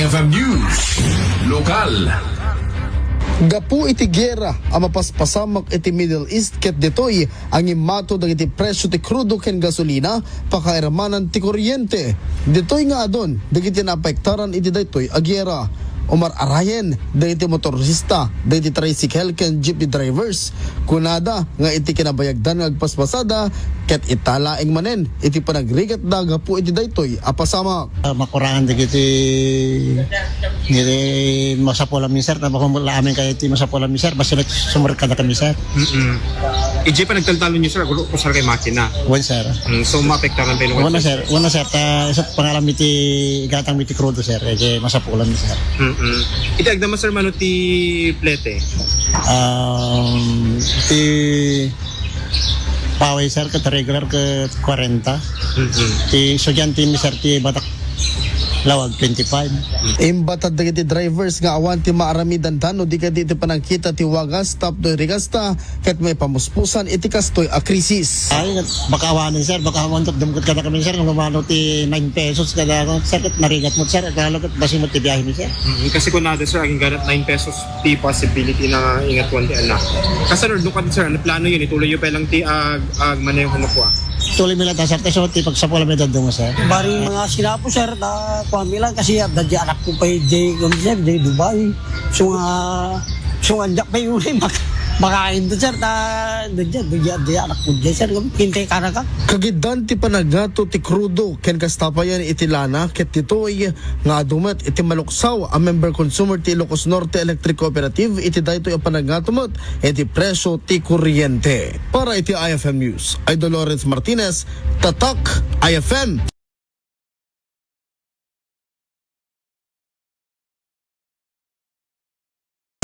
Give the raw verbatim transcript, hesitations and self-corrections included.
F M News Lokal. Gapu iti gera a mapaspasamak iti Middle East ket ditoy a ngimmato dagiti presyo ti krudo ken gasolina, pakairamanan ti kuryente. Ditoy nga adun dagiti napaektaran iti daytoy a gera. Umar-arayen dagiti motorista, dagiti tricycle ken jeepney drivers. Kunada nga iti kinabayagdan nga agpaspasada ket ita laeng manen iti panagrigatda gapu iti daytoy a pasamak. Ah, makurangan dagiti, dagiti masapul a mi, sir, ta makumula amin kayo iti masapul a mi, sir, basta sumurot kada kami, sir. Mm-mm. Idiay panagtaltalon niyo, sir, agulo ko, sir, kay makina. Wen, sir. Mm, so, maapektaran tayo. Wala, sir. Wala, sir. Ta, sa pangalan mi ti, igatang mi ti krudo, sir. Eh, kay masapulan mi, sir. Mm-mm. Iti agdama, sir, mano ti plete? Um, ti paway, sir, ket regular ket kwarenta. Mm-mm. Ti estudyante mi, sir, ti Batak Lawag, twenty-five. Imbatat dagiti drivers nga awan ti maaramidanda no di kadi iti panangkita ti wagas tapno irigasta ket maipamuspusan iti kastoy a krisis. Ay, baka awanen, sir, baka awan ket dumkot kada kami, sir, no mano ti nine pesos kada, sir, ket narigat mo, sir, ket lalo ket basi mo ti biyahe mi, sir. Mm, kasi kunada, sir, agingganat nine pesos ti possibility na ingatuan ti anak. Kasano, no kan, sir, ano plano yun? Ituloy nyo pa lang ti ag, ag maneho na po, ah? Tuloy mi lang ta, sir, ta so ti pagsapulan mi dadduma, sir. Bari mga sinapo, sir, ta kuan mi lang kasi adda di anak ko pa di, kuan, sir, di Dubai. So nga, so nga, di pa yun, eh, mak-, makain to, sir, ta, di, di, di, di anak ko di, sir, kintay ka na ka. Kagiddan ti panaggato ti krudo ken kasta payen iti lana ket ditoy nga adu met iti maluksaw a member consumer ti Ilocos Norte Electric Cooperative iti daytoy a panaggato met iti presyo ti kuryente. Para iti I F M News, Idol Lawrence Martinez, Tatak I F M.